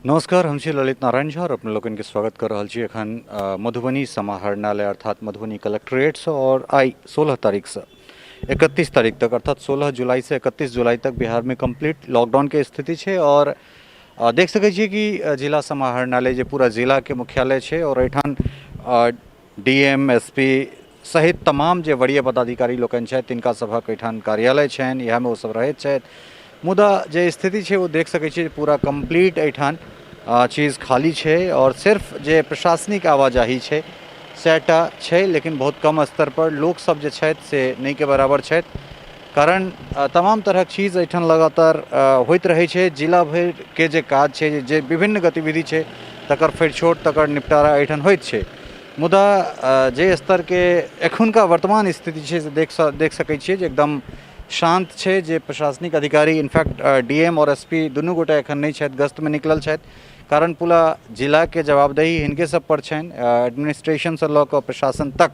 नमस्कार, हम छी ललित नारायण झा और अपने लोकनि के स्वागत कर रहल छी एखन मधुबनी समाहरणालय अर्थात मधुबनी कलेक्ट्रेट से। और आई 16 तारीख से 31 तारीख तक अर्थात 16 जुलाई से 31 जुलाई तक बिहार में कंप्लीट लॉकडाउन के स्थिति छै। और देख सकै छियै कि जिला समाहरणालय जे पूरा जिला के मुख्यालय छै और एहिठाम डीएम, एसपी सहित तमाम जे वरीय पदाधिकारी लोकनि छथि तिनका सभक एहिठाम कार्यालय छनि, इएहमे ओ सब रहैत छथि। मुदा जे स्थिति छै ओ देख सकै छियै पूरा कम्प्लीट एहिठाम चीज खाली छै और सिर्फ जे प्रशासनिक आवाजाही छै सएहटा छै, लेकिन बहुत कम स्तर पर लोक सब जे छथि से नहिके बराबर छथि। कारण तमाम तरहक चीज एहिठाम लगातार होइत रहै छै। जिला भरिके जे काज छै, जे विभिन्न गतिविधि छै, तकर फरिछोट तकर निपटारा एहिठाम होइत छै। मुदा जे स्तरके एखुनका वर्तमान स्थिति छै से देख सकै छियै जे एकदम शान्त छै। जे प्रशासनिक अधिकारी इनफैक्ट डी एम आओर एस पी दुनू गोटा एखन नहि छथि, गश्तमे निकलल छथि। कारण पूरा जिलाके जवाबदेही हिनके सब पर छनि, एडमिनिस्ट्रेशनसँ लऽ कऽ प्रशासन तक।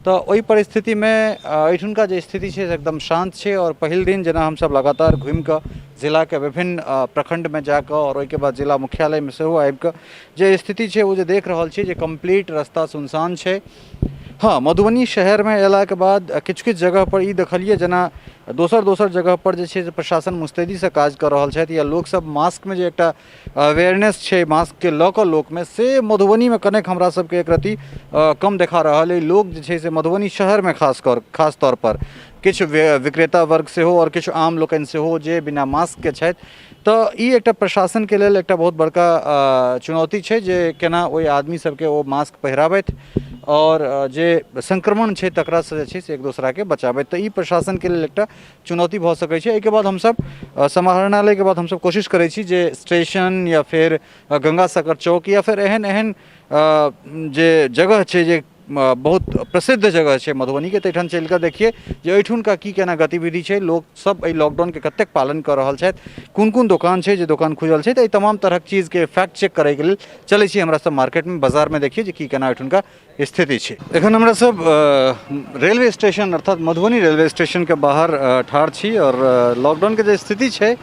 तऽ ओहि परिस्थितिमे एहिठुनका जे स्थिति छै से एकदम शान्त छै। आओर पहिल दिन जेना हमसब लगातार घुमिकऽ जिलाके विभिन्न प्रखण्डमे जाकऽ आओर ओहिके बाद जिला मुख्यालयमे सेहो आबिकऽ जे स्थिति छै ओ जे देख रहल छी जे कम्प्लीट रस्ता सुनसान छै। हँ, मधुबनी शहरमे अयलाके बाद किछु किछु जगहपर ई देखलियै, जेना दोसर दोसर जगहपर जे छै से प्रशासन मुस्तैदीसँ काज कऽ रहल छथि या लोकसब मास्कमे जे एकटा अवेयरनेस छै मास्कके लऽ कऽ लोकमे, से मधुबनीमे कनेक हमरा सबके एक रत्ती कम देखा रहल अइ। लोक जे छै से मधुबनी शहरमे खास कर खास तौरपर किछु विक्रेता वर्ग सेहो आओर किछु आम लोकनि सेहो जे बिना मास्कके छथि। तऽ ई एकटा प्रशासनके लेल एकटा बहुत बड़का चुनौती छै जे केना ओहि आदमी सबके ओ मास्क पहिराबथि आओर जे संक्रमण छै तकरासँ जे छै से एक दोसराके बचाबथि। तऽ ई प्रशासनके लेल एकटा चुनौती भऽ सकै छै। एहिके बाद हमसब समाहरणालयके बाद हमसब कोशिश करै छी जे स्टेशन या फेर गंगा सागर चौक या फेर एहन एहन जे जगह छै जे बहुत प्रसिद्ध जगह छै मधुबनीके, ताहिठाम चलि कऽ देखियै जे एहिठुनका की केना गतिविधि छै, लोकसब एहि लॉकडाउनके कतेक पालन कऽ रहल छथि, कोन कोन दोकान छै जे दोकान खुजल छै। तऽ एहि तमाम तरहक चीजके फैक्ट चेक करैके लेल चलै छी हमरा सब मार्केटमे, बाजारमे, देखियै जे की केना एहिठुनका स्थिति छै। एखन हमरा सब रेलवे स्टेशन अर्थात मधुबनी रेलवे स्टेशनके बाहर ठाढ़ छी आओर लॉकडाउनके जे स्थिति छै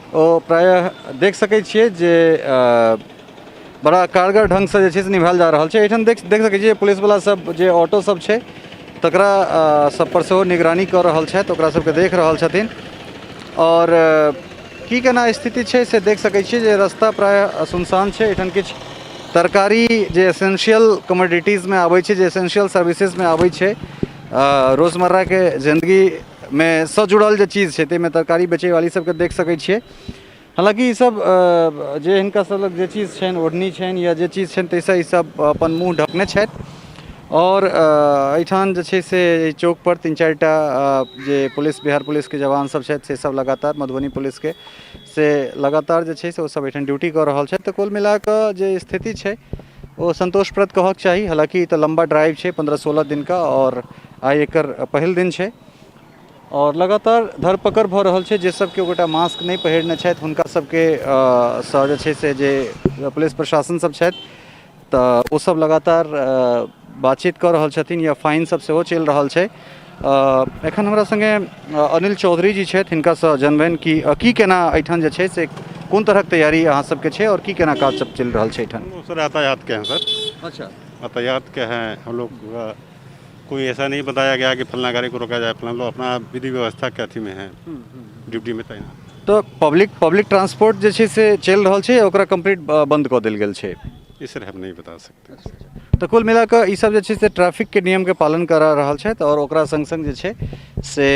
ओ प्रायः देख सकै छियै जे बड़ा कारगर ढङ्गसँ जे छै से निभायल जा रहल छै। एहिठाम देख देख सकै छियै पुलिसवला सब जे ऑटो सब छै तकरा सब पर सेहो निगरानी कऽ रहल छथि, ओकरा सबके देख रहल छथिन। आओर की केना स्थिति छै से देख सकै छियै जे रस्ता प्रायः सुनसान छै। एहिठाम किछु तरकारी जे एसेंशियल कमोडिटीजमे आबै छै, जे एसेंशियल सर्विसेजमे आबै छै, रोजमर्राके जिन्दगीमे सँ जुड़ल जे चीज छै ताहिमे तरकारी बेचैवाली सबके देख सकै छियै। हालाँकि ईसब जे हिनका सब लग जे चीज छनि, ओढ़नी छनि या जे चीज छनि, ताहिसँ ईसब अपन मुँह ढकने छथि। आओर एहिठाम जे छै से एहि चौकपर तीन चारिटा जे पुलिस, बिहार पुलिसके जवान सब छथि से सब लगातार मधुबनी पुलिसके से लगातार जे छै से ओ सब एहिठाम ड्यूटी कऽ रहल छथि। तऽ कुल मिलाकऽ जे स्थिति छै ओ सन्तोषप्रद कहक चाही। हालाँकि ई तऽ लम्बा ड्राइव छै 15-16 दिनका आओर आइ एकर पहिल दिन छै आओर लगातार धरपकड़ भऽ रहल छै। जे सब केओ गोटा मास्क नहि पहिरने छथि हुनका सबके सँ जे छै से जे पुलिस प्रशासन सब छथि तऽ ओ सब लगातार बातचीत कऽ रहल छथिन या फाइन सब सेहो चलि रहल छै। एखन हमरा सङ्गे अनिल चौधरी जी छथि, हिनकासँ जानबनि कि की केना एहिठाम जे छै से कोन तरहक तैयारी अहाँ सबके छै आओर की केना काज सब चलि रहल छै एहिठाम। सर यातायात के हैं सर। अच्छा। यातायात के हैं हम लोग, कोई ऐसा नहीं बताया गया कि फलना गाड़ी को रोका जाए फलना, लोग अपना विधि व्यवस्था के अथी में है, ड्यूटी में तैनात। तऽ पब्लिक ट्रांसपोर्ट जे छै से चलि रहल छै या ओकरा कम्प्लीट बंद कऽ देल गेल छै? ये सर हम नहीं बता सकते। तऽ कुल मिला कऽ ईसब जे छै से ट्रैफिकके नियमके पालन करा रहल छथि आओर ओकरा सङ्ग सङ्ग जे छै से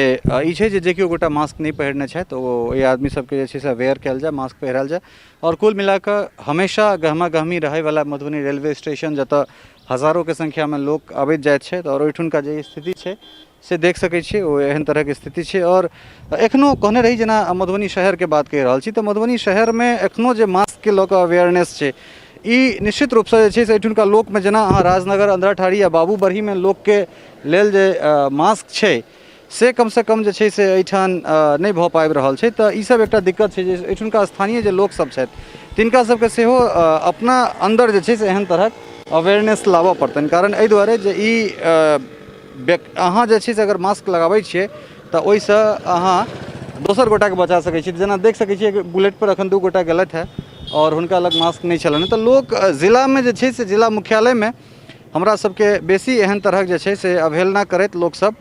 ई छै जे जे केओ गोटा मास्क नहि पहिरने छथि ओ ओहि आदमी सबके जे छै से अवेयर कयल जाय, मास्क पहिरायल जाय। आओर कुल मिला कऽ हमेशा गहमा गहमी रहैवला मधुबनी रेलवे स्टेशन जतऽ हजारोके संख्यामे लोक अबैत जाइत छथि आओर ओहिठुनका जे स्थिति छै से देख सकै छियै, ओ एहन तरहके स्थिति छै। आओर एखनो कहने रही जेना मधुबनी शहरके बात कहि रहल छी तऽ मधुबनी शहरमे एखनो जे मास्कके लऽ कऽ अवेयरनेस छै ई निश्चित रूपसँ जे छै से एहिठुनका लोकमे, जेना अहाँ राजनगर, अंधराठाढ़ी या बाबूबरहीमे लोकके लेल जे मास्क छै से कमसँ कम जे छै से एहिठाम नहि भऽ पाबि रहल छै। तऽ ईसब एकटा दिक्कत छै जे एहिठुनका स्थानीय जे लोकसब छथि तिनका सबके सेहो अपना अन्दर जे छै से एहन तरहक अवेयरनेस लाबऽ पड़तनि। कारण एहि दुआरे जे ई अहाँ जे छै से अगर मास्क लगाबै छियै तऽ ओहिसँ अहाँ दोसर गोटाके बचा सकै छी। जेना देख सकै छियै बुलेटपर एखन दू गोटा गेलथि हेँ आओर हुनका लग मास्क नहि छलनि। तऽ लोक जिलामे जे छै से जिला मुख्यालयमे हमरा सबके बेसी एहन तरहक जे छै से अवहेलना करैत लोकसब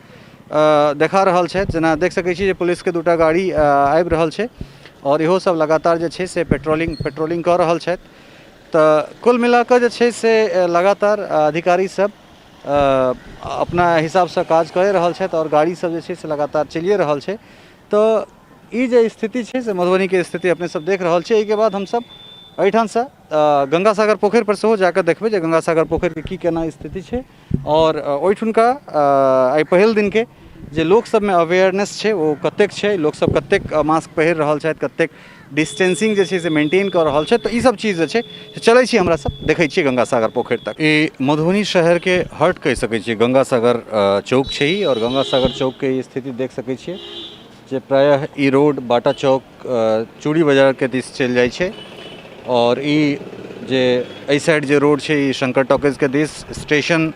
देखा रहल छथि। जेना देख सकै छी जे पुलिसके 2टा गाड़ी आबि रहल छै आओर इहो सब लगातार जे छै से पेट्रोलिंग कऽ रहल छथि। तऽ कुल मिलाकऽ जे छै से लगातार अधिकारी सब अपना हिसाबसँ काज कए रहल छथि आओर गाड़ी सब जे छै से लगातार चलिए रहल छै। तऽ ई जे स्थिति छै से मधुबनीके स्थिति अपने सब देख रहल छियै। एहिके बाद हमसब एहिठामसँ गंगा सागर पोखरि पर सेहो जाकऽ देखबै जे गंगा सागर पोखरिके की केना स्थिति छै आओर ओहिठुनका एहि पहिल दिनके जे लोक सबमे अवेयरनेस छै ओ कतेक छै, लोकसब कतेक मास्क पहिर रहल छथि, कतेक डिस्टेंसिंग जे छै से मेंटेन कऽ रहल छथि। तऽ ई सब चीज जे छै से चलै छी हमरा सब देखै छियै गंगा सागर पोखरि तक। ई मधुबनी शहरके हर्ट कहि सकै छियै, गंगा सागर चौक छै ई आओर गंगा सागर चौकके ई स्थिति देख सकै छियै जे प्रायः ई रोड बाटा चौक चूड़ी बाजारके दिस चलि जाइ छै आओर ई जे एहि साइड जे रोड छै ई शंकर टॉकीजके दिस स्टेशन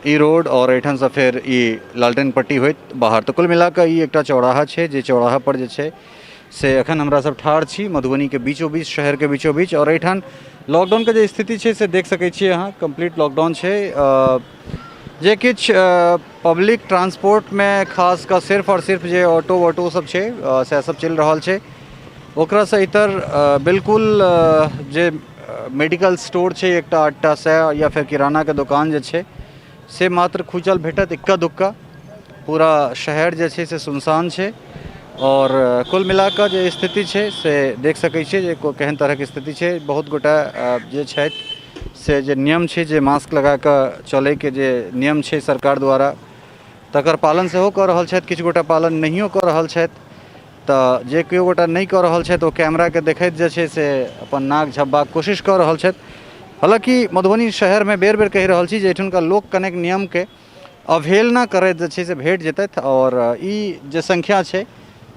ई रोड आओर एहिठामसँ फेर ई लालटेन पट्टी होइत बाहर। तऽ कुल मिलाकऽ ई एकटा चौराहा छै जे चौराहापर जे छै से एखन हमरा सब ठाढ़ छी मधुबनीके बीचो बीच, शहरके बीचो बीच। आओर एहिठाम लॉकडाउनके जे स्थिति छै से देख सकै छियै अहाँ, कम्प्लीट लॉकडाउन छै। जे किछु पब्लिक ट्रांसपोर्टमे खास कऽ सिर्फ आओर सिर्फ जे ऑटो वोटो सब छै सएह सब चलि रहल छै, ओकरासँ इतर बिल्कुल जे मेडिकल स्टोर छै एकटा आधटा सएह या फेर किरानाके दोकान जे छै से मात्र खुजल भेटत इक्का दुक्का। पूरा शहर जे छै से सुनसान छै आओर कुल मिलाकऽ जे स्थिति छै से देख सकै छियै जे केहन तरहके स्थिति छै। बहुत गोटा जे छथि से जे नियम छै जे मास्क लगाकऽ चलैके जे नियम छै सरकार द्वारा तकर पालन सेहो कऽ रहल छथि, किछु गोटा पालन नहियो कऽ रहल छथि। तऽ जे केओ गोटा नहि कऽ रहल छथि ओ कैमराके देखैत जे छै से अपन नाक झपबाक कोशिश कऽ रहल छथि। हालाँकि मधुबनी शहरमे बेर बेर कहि रहल छी जे एहिठुनका लोक कनेक नियमके अवहेलना करैत जे छै से भेट जेतथि आओर ई जे संख्या छै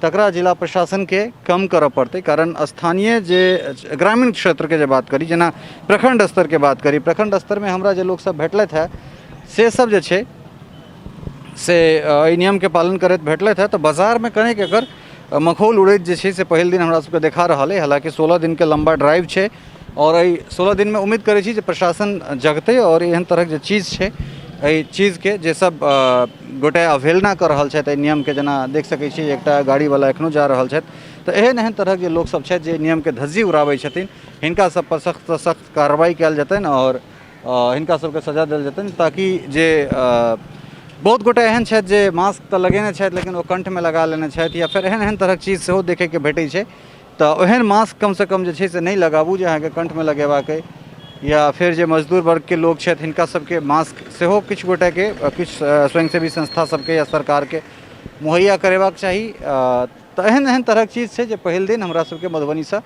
तकरा जिला प्रशासनके कम करऽ पड़तै। कारण स्थानीय जे ग्रामीण क्षेत्रके जे बात करी, जेना प्रखण्ड स्तरके बात करी, प्रखण्ड स्तरमे हमरा जे लोकसब भेटलथि हँ से सब जे छै से एहि नियमके पालन करैत भेटलथि हँ। तऽ बाजारमे कनेक एकर मखौल उड़ैत जे छै से पहिल दिन हमरा सबके देखा रहल अइ। हालाँकि 16 दिनके लम्बा ड्राइव छै आओर एहि 16 दिनमे उम्मीद करै छी जे प्रशासन जगतै आओर एहन तरहक जे चीज छै एहि चीजके जे सब गोटे अवहेलना कऽ रहल छथि एहि नियमके, जेना देख सकै छी एकटा गाड़ीवला एखनो जा रहल छथि, तऽ एहन एहन तरहक जे लोकसब छथि जे नियमके धज्जी उड़ाबै छथिन हिनका सबपर सख्तसँ सख्त कार्रवाइ कयल जेतनि आओर हिनका सबके सजा देल जेतनि। ताकि जे बहुत गोटे एहन छथि जे मास्क तऽ लगेने छथि लेकिन ओ कण्ठमे लगा लेने छथि या फेर एहन एहन तरहक चीज सेहो देखैके भेटै छै, तऽ ओहन मास्क कमसँ कम जे छै से नहि लगाबू जे अहाँके कण्ठमे लगेबाक अइ। या फेर जे मजदूर वर्गके लोक छथि हिनका सबके मास्क सेहो किछु गोटेके किछु स्वयंसेवी संस्था सबके या सरकारके मुहैया करेबाक चाही। तऽ एहन एहन तरहक चीज छै जे पहिल दिन हमरा सबके मधुबनीसँ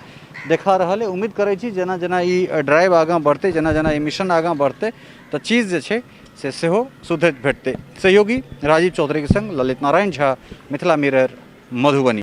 देखा रहल अइ। उम्मीद करै छी जेना जेना ई ड्राइव आगाँ बढ़तै, जेना जेना ई मिशन आगाँ बढ़तै तऽ चीज जे छै से सेहो सुधरैत भेटतै। सहयोगी राजीव चौधरीके सङ्ग ललित नारायण झा, मिथिला मिरर, मधुबनी।